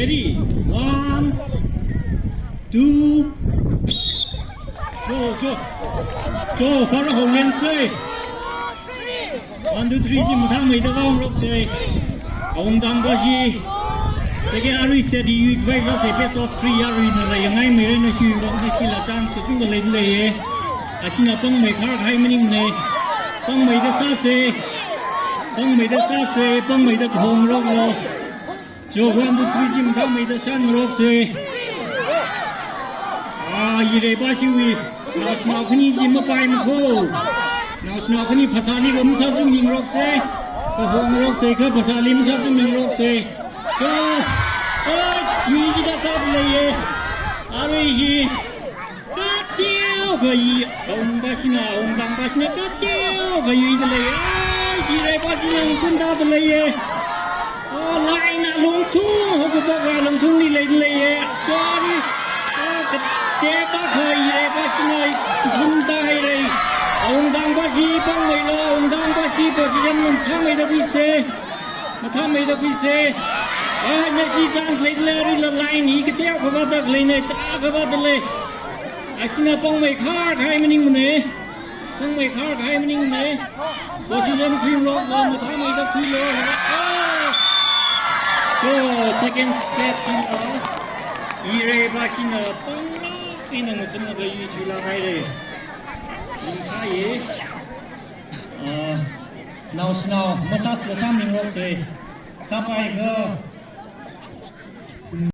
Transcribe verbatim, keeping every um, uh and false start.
Ready? One, two. Cho, cho. Cho, phara honglen sei. One, two, three, chi mathāmeida vāngarok sei. Awungtangva chi. Second arui set hi yuikhavai sāsei, best of three aruina la yangngai meirei, nashirok, nashila chance kachungkha leida leiye. Ashina pāngmei khar kahai maningne. Pāngmeida sāsei. Pāngmeida sāsei, pāngmeida kahongaroklo. Cho, one, two, three, chi mathāmeida shāngarok sei. Ah, ireiva chiwui naoshinao khani chi mapai makho. Naoshinao khani phasāli va masāzummingarok sei. Kahongarok sei, kha phasāli masāzummingarok sei. Cho, ah, yuida sāda leiye. Arui hi. Kateokha i, awungva china, awungtangva china kateokha yuida lei. Ai, ireiva china kunda da leiye. Oh, line alungthung, hokapok alungthungli leida leiye. Sorry. Oh, ka-, step akha ireiva china kunda hairei. Awungtangva chi pāngmeilo, awungtangva chi position mathāmeida khuisei. Mathāmeida khuisei. Ah, nashi chance leida lei, arui la line hi kateokha vāda leine, tarākha vāda lei. Ashina pāngmei khar kahai maningmane. Pāngmei khar kahai maningmane. Position khuiroklo, mathāmeida khuilo. Ah! So, second set hina ireiva china pānglāk eina ngatamlaga yuithuilāk hairei. Ringphāye. Ah, naoshinao, masāsāla sāmingarok sei. Sāpaiakha,